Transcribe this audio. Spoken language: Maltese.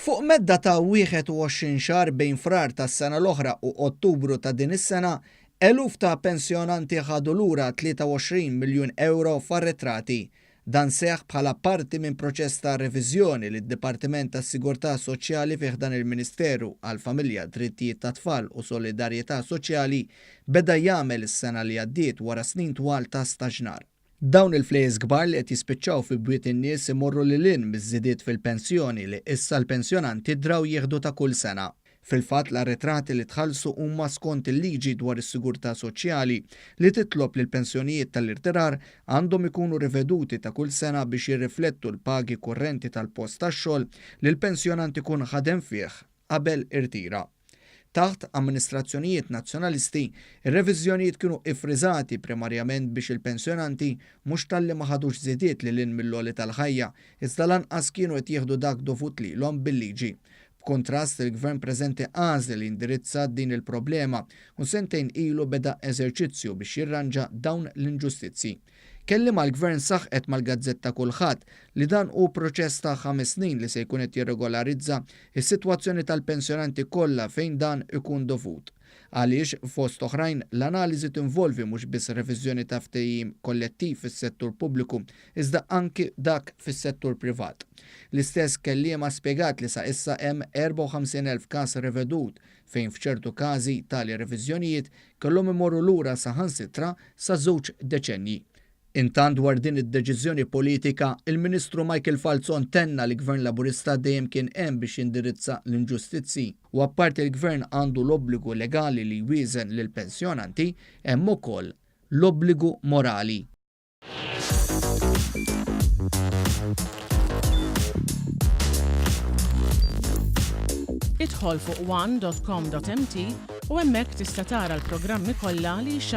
Fuq medda ta' 21 xahar bejn Frar tas-sena l-oħra u Ottubru ta' din is-sena, eluf ta' pensjonanti ħadu lura 23 miljun ewro f'arretrati. Dan seħħ bħala parti minn proċess ta' reviżjoni li d-Dipartiment tas-Sigurtà Soċjali fi ħdan il-Ministeru għall-Familja, Drittijiet tat-Tfal u Solidarjetà Soċjali beda jagħmel is-sena li għaddiet wara snin twal ta' staġnar. Dawn il-flejjes kbar li qed jispiċċaw fi bwiet in-nies imorru lil hinn miż-żidiet fil-pensjoni li issa l-pensjonanti draw jieħdu ta' kull sena. Fil-fatt l-arretrati li tħallsu huma skont il-liġi dwar is-sigurtà soċjali li titlob li l-pensjonijiet tal-irtirar għandhom ikunu riveduti ta' kull sena biex jirriflettu l-pagi kurrenti tal-post tax-xogħol li l-pensjonant ikun ħadem fih qabel irtira. Taħt amministrazzjonijiet Nazzjonalisti, ir-reviżjonijiet kienu iffriżati primarjament biex il-pensjonanti mhux talli ma ħadux żidiet lil hinn mill-għoli tal-ħajja, iżda lanqas kienu qed jieħdu dak dovut lilhom bil-liġi. B'kuntrast, il-Gvern preżenti għażel li jindirizza din il-problema u sentejn ilu beda eżerċizzju biex jirranġa dawn l-inġustizzji. Kelliem għall-Gvern saħqet mal-gazzetta Kullħadd li dan hu proċess ta' ħames snin li se jkun qed jirregolarizza s-sitwazzjoni tal-pensjonanti kollha fejn dan ikun dovut. Għaliex, fost oħrajn, l-analiżi tinvolvi mhux biss reviżjoni ta' ftehim kollettiv fis-settur pubbliku iżda anki dak fis-settur privat. L-istess kelliema spjegat li sa issa hemm 54,000 każ rivedut fejn f'ċertu każi tali reviżjonijiet kellhom imorru lura saħansitra sa żewġ deċennji. Intant dwar din id-deċiżjoni politika, il-Ministru Michael Falzon tenna li Gvern Laburista dejjem kien hemm biex jindirizza l-inġustizzji u apparti l-Gvern għandu l-obbligu legali li jwieżen lill-pensjonanti, hemm ukoll l-obbligu morali. Idħol fuq one.com.mt u hemmhekk tista' tara l-programmi kollha li jixxandru.